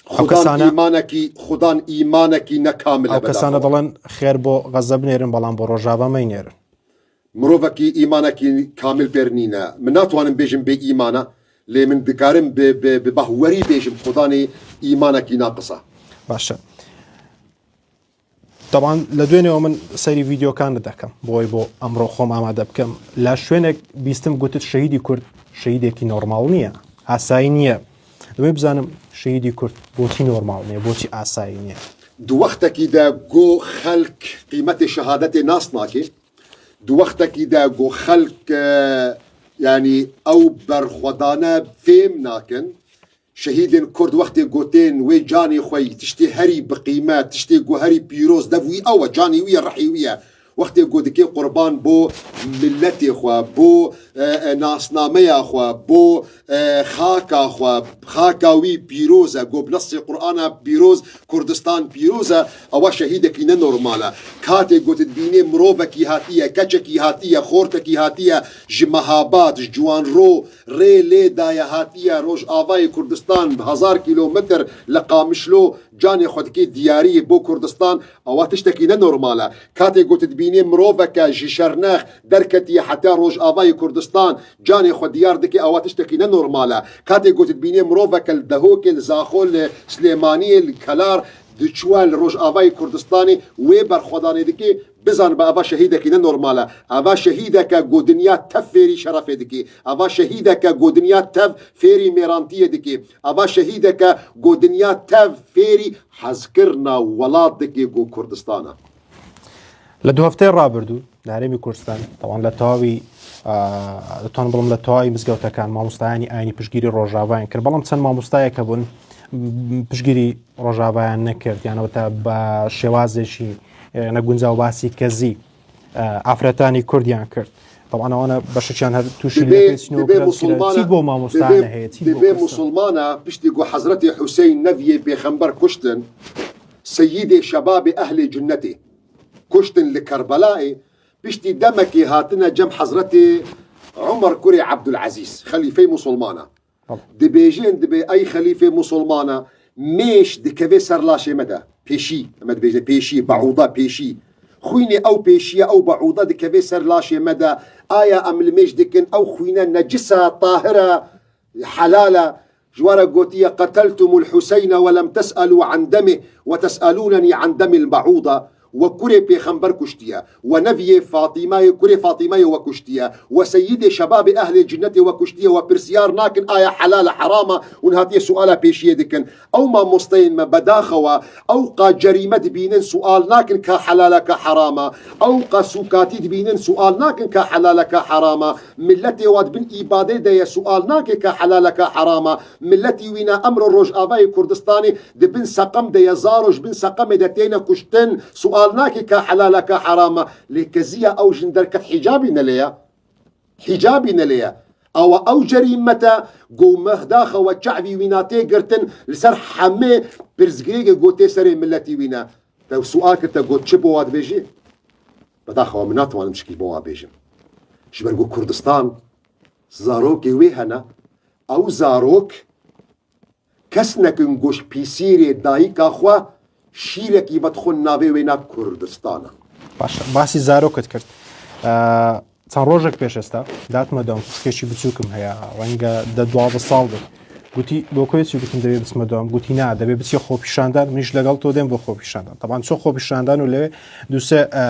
ئەو Xudan کەسانە ئیمانەکی، Xudan ئیمانەکی نەکامل ئەو کەسانە دەڵێن خێر بۆ غەزە بنێرن، بەڵام بۆ ڕۆژاڤا مەینێرن. Mirovekî îmanekî kamil pêr nîne. Min natwanim bêjim bê îman e, lê min dikarim bi, bi, bi bahwerî bêjim Xudanê îmanekî naqis e. باشە. دەبان لە دوێنێەوە من سەیری ڤیدیۆکانت دەکەم بۆی بۆ ئەمڕۆ خۆم ئامادە بکەم. لە شوێنێک بیستم گوتت شەهیدی کورد شەهیدێکی نۆرماڵ نییە، ئاسایی نییە. دەبێ بزانم شەهیدی کورد بۆچی نۆرماڵ نییە، بۆچی ئاسایی نییە؟ Di wextekî de ku xelk qîmetê şehadetê nas nake, di wextekî de ku xelk, e, yanî ew berxwedane fêm nakin, şehîdên Kurd wextê ku tên wê canê xwe yî, tiştê herî bi qîmet, tiştê ku herî pîroz, dev wî ew e, canê wî ye, rihê wî ye. Wextê ku dikê qurban bo miletê xwe, bo, e, e, nasnameya xwe, bo, e, xaka xwe, xaka wî pîroz e, ku bi nesê Qur'ana pîroz, Kurdistan pîroz e, ewa şehîdekî ne normal e. Katê ku tu dibînê mirovekî hatiye, keçekî hatiye, xortekî hatiye, ji Mehabad, ji Ciwanro, rê lê daye hatiye Rojavayê Kurdistan bi hezar kîlometr li Qamişlo, canê xwe dikê diyariyê bo Kurdistan, ewa tiştekî ne normal e. Katê ku tu dibînê miroveke ji Şernex derketiye heta Rojavayê Kurdistan, canê xwe diyar dike, ewa tiştekî ne normal e. Katê ku tu dibînê miroveke li Dehokê, li Zaxo, li Silêmaniyê, li Kelar, diçû li Rojavayê Kurdistanê wê berxwedanê dike, bizan be eva şehîdekî ne normal e. Eva şehîdeke ku dinya tev fêrî şerefê dike. Eva şehîdeke ku dinya tev fêrî mêrantiyê dike. Eva şehîdeke ku dinya tev fêrî hezkirina welat dike ku Kurdistan e. لە دوو هەفتەی ڕابردوو لە هەرێمی کوردستان، تەوان لە تەواوی، ئە، دەتوانم بڵێم لە تەواوی مزگەوتەکان مامۆستایانی ئاینی پشتگیری ڕۆژاڤایان کرد، بەڵام چەند مامۆستایەکە بوون، م، پشتگیری ڕۆژاڤایان نەکرد، یانەوەتە بە شێوازێکی، ئە، نەگونجاو باسی کەزی، ئە، ئافرەتانی کوردیان کرد. تەوان ئەوانە بەشێکیان هەر تووشی لێپێچینەوە کرا، چی بۆ مامۆستایانە هەیە، چی بۆ دەبێ موسڵمانە پشتی گو حەزرەتی حوسەین نەڤیێ پێخەمبەر کوشتن، سەییدێ شەبابێ ئەهلێ جنەتێ. کوشتن li Kerbelayê, piştî demekê hatine cem Hezretê Umer kurê Ebdulezîz, xelîfey musulmana. Dibêjin, dibê ey xelîfê musulmana, mêş dikeve ser laşê me de. Pêşî, em ê dibêjin pêşî, beûda pêşî. Xwînê ew pêşiye, ew beûda dikeve ser laşê me de. Aya em li mêş dikin, ew xwîne necisa, tahira, helala. Ji we re gotiye, "Qeteltumul Huseyne ve lem tes'elû an demih ve tes'elûnenî an demil beûda." We kurê pêxember kuştiye. We neviyê Fatîmayê, kurê Fatîmayê we kuştiye. We seyîdê şebabê ehlê cinnetê we kuştiye. We pirsiyar nakin aya helal e, heram e. Hûn hatiye suala pêşiyê dikin. Ew mamosteyên me bedaxewa, ew qa cerîme dibînin, sual nakin ka helal e, ka heram e. Ew qa sûkatî dibînin, sual nakin ka helal e, ka heram e. Milletê wa di bin îbadê de ye, sual nake ka helal e, ka heram e. Milletî wîna emro Rojavayê Kurdistanê di bin seqem de ye, zaro ji bin seqemê de têne kuştin, sual nake ka helal e, ka heram e. Lê keziya ew jin derket hîcabî nelê ye. Hîcabî nelê ye. Awa ew cerîmet e, go mehdaxe we çavî wîna tê girtin, li ser hemê pirsgirêkê go tê serê milletî wîna. Te sual kir, te got çi bo wa dibêjî? Bedaxewa min natwanim çikî bo wa bêjim. Ji ber ku Kurdistan zarokê wê hene, ew zarok kes nekin goş pîsîrê dayika xwe şîrekî vedixwin navê wê na Kurdistan e. باشە، باسی زارۆکت کرد. ئە، چەند ڕۆژێک پێش ئێستا داتمە دەم، خوشکێکی بچووکم هەیە، ڕەنگە دە دوازدە ساڵ بێت. گوتی، بۆ کوێ چی؟ گوتم، دەبێ بچمە دەم. گوتی، نا، دەبێ بچیە خۆپیشاندان، منیش لەگەڵ تۆ دێم بۆ خۆپیشاندان. تەبعەن چووە خۆپیشاندان و لەوێ دووسێ، ئە،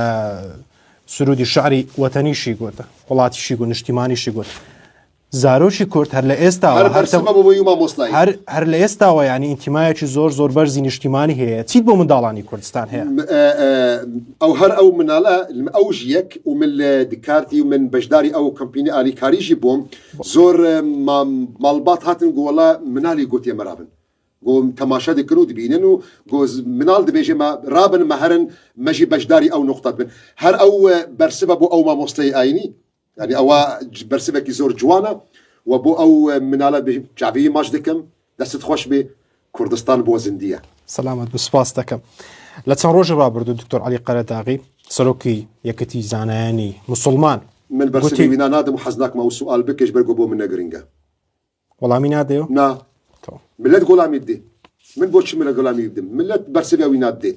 سرودی شعری وەتەنیشی گوت، وڵاتیشی گوت، نیشتیمانیشی گوت. زارۆکی کورد هەر لە ئێستاوە، هەر هەر تە-، بەرسەمە بۆ بۆی مامۆستایی. هەر، هەر لە ئێستاوە، یعنی، ئینتیمایەکی زۆر، زۆر بەرزی نیشتیمانی هەیە. چیت بۆ منداڵانی کوردستان هەیە؟ م-، ئە، ئە، ئەو هەر ئەو مناڵە، ئەو ژیەک و من لە دکارتی و من بەشداری ئەو کەمپینی ئالیکاری ژی بووم. زۆر، ئە، ما-، ماڵبات هاتن گۆڵە مناڵی گوتێ مەرابن. گۆ تەماشا دکن و دبینن و گۆ ز-، مناڵ دبێژێ مە رابن مە هەرن مە ژی بەشداری ئەو نقطە بن. هەر ئەو، ئە، بەرسبە بۆ ئەو مامۆستای ئاینی. یعنی ئەوە ج-، بەرسبێکی زۆر جوانە و بۆ ئەو مناڵە بێ-، چاڤی ماچ دەکەم، دەستت خۆش بێ، کوردستان بۆ زندیە. سەلامەت بە، سوپاس دەکەم. لە چەند ڕۆژی ڕابردوو دکتۆر عەلی قەرەداغی، سەرۆکی یەکێتی زانایانی موسڵمان، من بەرسبی گوتی وینا نادەم و حەز ناکەم ئەو سوال بکەش بەر گۆ بۆ من نەگرنگە. وەڵامی نادەیەوە؟ نا. تۆ. ملت گۆڵامی دێ. من بۆ چی ملت گۆڵامی بدم؟ ملت بەرسبی ئەوی نادێ.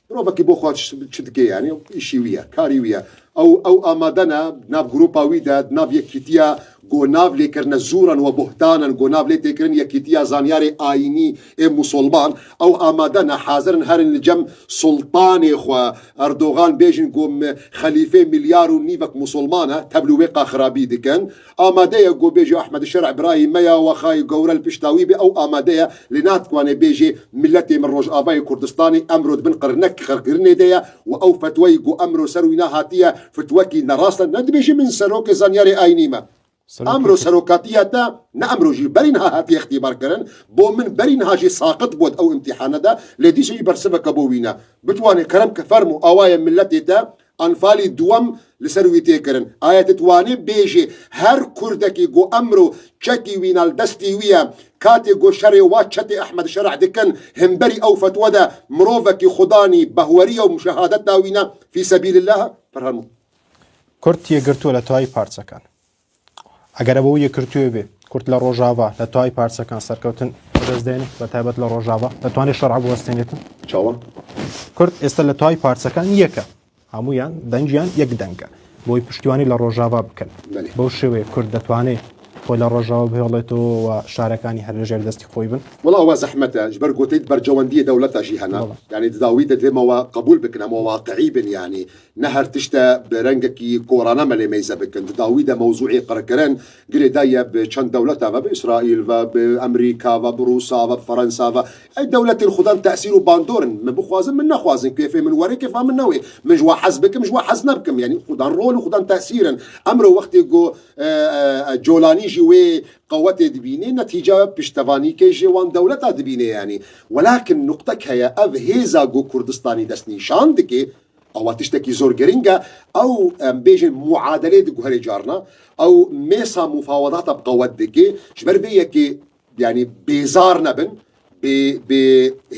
مرۆڤەکی بۆ خوا چ، چ دکێ یعنی؟ ئیشی ویە، کاری ویە. ئەو، ئەو ئامادەنە، ناو گروپا وی دە، ناو یەکیتیا، گۆ ناو لێکردنە زورن و بهتانن، گۆ ناو لێ تێکردن یەکیتیا زانیارێ ئاینی ئێ موسڵمان. ئەو ئامادەنە حاضرن هەرن لە جەم سلطانێ خوا، ئەردۆغان بێژن گۆ م-، خەلیفێ ملیار و نیوەک موسڵمانە، تەبل و وێ قاخرابی دکەن. ئامادەیە گۆ بێژێ ئەحمەد شەرع براهی مەیا وەخای گەورە لە پشتاوی بێ، ئەو ئامادەیە لێ ناتوانێ بێژێ ملەتێ من ڕۆژاڤای کوردستانی ئەمرۆ دبن قرنەک خەرکردنێ دەیە و ئەو فتوەی گۆ ئەمرۆ سەر وینا هاتیە فتوەکی نەڕاستە، نەدبێژێ من سەرۆکێ زانیارێ ئاینیمە. ئەمرۆ سەرۆکاتیە تە نە ئەمرۆ ژی بەرین ها هاتی اختیبار کردن بۆ من بەرین ها ژی ساقت بۆت ئەو امتحانە دا لێ دیسە ژی بەرسبەکە بۆ وینە بتوانێ کەرم کە فەرمو ئاوایە ملەتێ تە ئەنفالی دووەم لەسەر وی تێکردن. ئایا تتوانێ بێژێ هەر کوردەکی گۆ ئەمرۆ چەکی وینال دەستی ویە کاتێ گۆ شەرێ وا چەتێ ئەحمەد شەرع دکەن هەمبەری ئەو فتوەدە مرۆڤەکی خودانی بەهوەریە و مشەهادەت داوینە فی سەبیل اللە؟ فەرمو. کورد تێگرتووە لە تەواوی پارچەکان. ئەگەر ئەوە یەکگرتووە بێ کورد لە ڕۆژاڤا لە تەواوی پارچەکان سەرکەوتن دەستدێنێت، بە تایبەت لە ڕۆژاوا دەتوانێت شەرع بوەستێنێتن؟ چاوە؟ کورد ئێستا لە تەواوی پارچەکان یەکە، هەمویان دەنگیان یەک دەنگە بۆی پشتیوانی لە ڕۆژاوا بکەن. بەڵێ. بەو شێوەیە کورد دەتوانێت خۆی لە ڕۆژاوا بهێڵێتەوە و شارەکانی هەر لەژێر دەستی خۆی بن؟ وەڵا ئەوە زەحمەتە، ji ber گوتەیت بەرژەوەندیە دەولەتا ژی هەنا. وەڵا. یعنی دداوی دەدێمەوە قبول بکەمەوە واقعی بن یعنی. نە هەر تشتە بە رەنگەکی کۆرانە مەلێ مەیزە بکەن دداوی دە مەوزوعی قڕکردن. گرێدایە بە چەند دەولەتا بە بە ئیسرائیل و بە ئەمریکا و بە رووسا و فەرەنسا و ئەی دەولەتین خودان تەسیر و باندۆرن، من بخوازم من نەخوازم، کێفێ من وەرێ کێفا من نەوێ، من ژوا حەز بکەم ژوا حەز نەبکەم یعنی خودان ڕۆل و خودان تەسیرن. ئەمرۆ وەختێ گۆ جۆلانی ژی وێ قەوەتێ دبینێ نەتیجە پشتەوانی کێ ژێ وان دەولەتا دبینێ یعنی. وەلاکن نقطەک هەیە ئەڤ هێزا گۆ کوردستانی دەستنیشان دکێ، ئەوە تشتێکی زۆر گرنگە. ئەو ئەم بێژن معادلێ دگوهرێ جارنا ئەو مێسا مفاوەداتە بقەوەت دکێ، ji ber vê yekê یعنی bêzar nebin, bê bê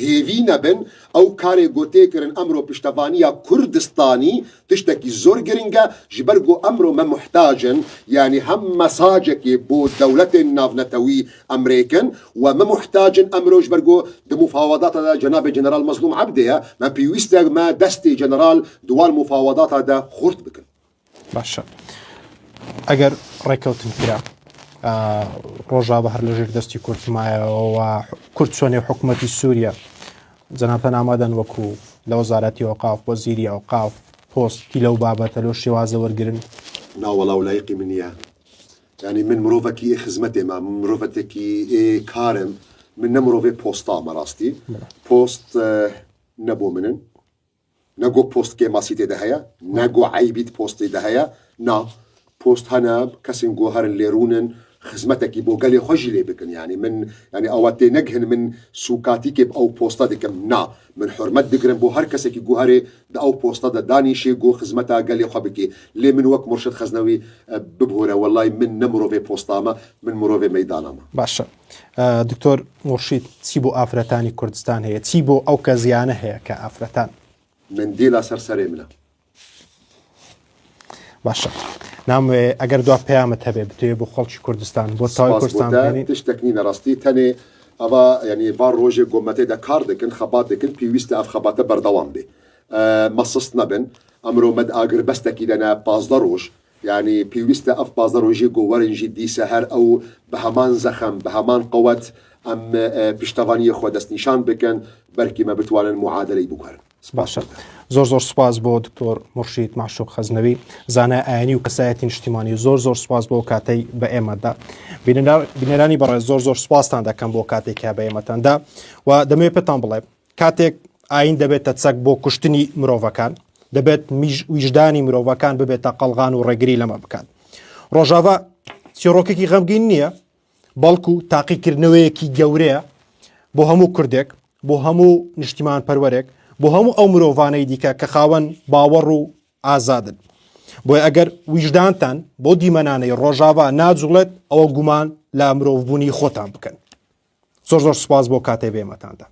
hêvî nebin. Ew karê gotê kirin emro piştevaniya Kurdistanî tiştekî zor giring e, ji ber ku emro me muhtac in, yanî hem mesajekê bo dewletên navnetewî em rêkin we me muhtac in emro ji ber ku di mufawedata de cenabê General Mezlûm Ebdê ye, me pêwîst e me destê General di wan mufawedata de xurt bikin. باشە. ئەگەر ڕێککەوتن کرا، ئا، ڕۆژاوا هەر لە ژێر دەستی کورد مایەوە و کورد چۆنێ حکوومەتی سووریا، جەنابتان ئامادەن وەکو لە وەزارەتی ئەوقاف، وەزیری ئەوقاف، پۆستی لەو بابەتە لەو شێوازە وەرگرن؟ نا وەڵا و لایقی من نییە. یعنی من مرۆڤەکی ئێ خزمەتێ مە، من مرۆڤەتێکی ئێ کارم، من نە مرۆڤێ پۆستامە ڕاستی. پۆست، ئە، نە بۆ منن، نە گۆ پۆست کێماسی تێدە هەیە، نە گۆ عەیبیت پۆست تێدە هەیە. نا، پۆست هەنە کەسین گۆ هەرن لێرونن خزمەتێکی بۆ گەلێ خۆشی لێ بکن. یعنی من، یعنی ئەوە تێ نەگهن من سوکاتیکێ ئەو پۆستە دکەم. نا، من حرمەت دگرم بۆ هەر کەسێکی گۆ هەرێ دە ئەو پۆستە دە دانیشێ گۆ خزمەتا گەلێ خۆ بکێ. لێ من وەک مرشد خەزنەوی، ئە، ببهۆرە، وەڵای من نە مرۆڤێ پۆستامە، من مرۆڤێ مەیدانامە. باشە. ئە، دکتۆر موڕشید، چی بۆ ئافرەتانی کوردستان هەیە؟ چی بۆ ئەو کەزیانە هەیە کە ئافرەتان؟ من دێلا سەر سەرێ منە. باشە. ناموێ ئەگەر دوا پەیامت هەبێ بتوێ بۆ خەڵکی کوردستان، بۆ تاوی کوردستان بێنین؟ تشتێک نینە ڕاستی تەنێ ئەوە، یعنی ڤار ڕۆژێ گۆمەتێ دە کار دەکەن، خەبات دەکەن، پێویستە ئەف خەباتە بەردەوام بێ. ئە، مەسست نەبن. ئەمرۆ مەد ئاگر بەستەکی دەنە پازدە ڕۆژ. یعنی پێویستە ئەف پازدە ڕۆژی گۆوەرنجی دیسە هەر ئەو بە هەمان زەخم، بە هەمان قەوەت ئەم، ئە، پشتەوانی خۆ دەستنیشان بکەن، بەرکی مە بتوانن معادلەی بگوهرن. باشە. زۆر زۆر سپاس بۆ دکتۆر موڕشید مەعشوق خەزنەوی، زانای ئاینی و کەسایەتی نیشتیمانی. زۆر زۆر سپاس بۆ کاتەی بە ئێمەدا. بینەرا-، بینەرانی بەڕێز، زۆر زۆر سپاستان دەکەم بۆ کاتێک کە بە ئێمەتاندا. و دەمەوێت پێتان بڵێ، کاتێک ئاین دەبێتە چەک بۆ کوشتنی مرۆڤەکان، دەبێت میژ-، ویژدانی مرۆڤەکان ببێتە قەڵغان و ڕێگری لەمە بکات. ڕۆژاوا چیرۆکێکی غەمگین نییە، بەڵکو تاقیکردنەوەیەکی گەورەیە بۆ هەموو کوردێک، بۆ هەموو نیشتیمان پەروەرێک، بۆ هەموو ئەو مرۆڤانەی دیکە کە خاوەن باوەڕ و ئازادن. بۆیە ئەگەر ویژدانتان بۆ دیمەنانەی ڕۆژاوا ناجوڵێت، ئەوە گومان لە مرۆڤبوونی خۆتان بکەن. زۆر زۆر سپاس بۆ کاتەی بێمەتاندا.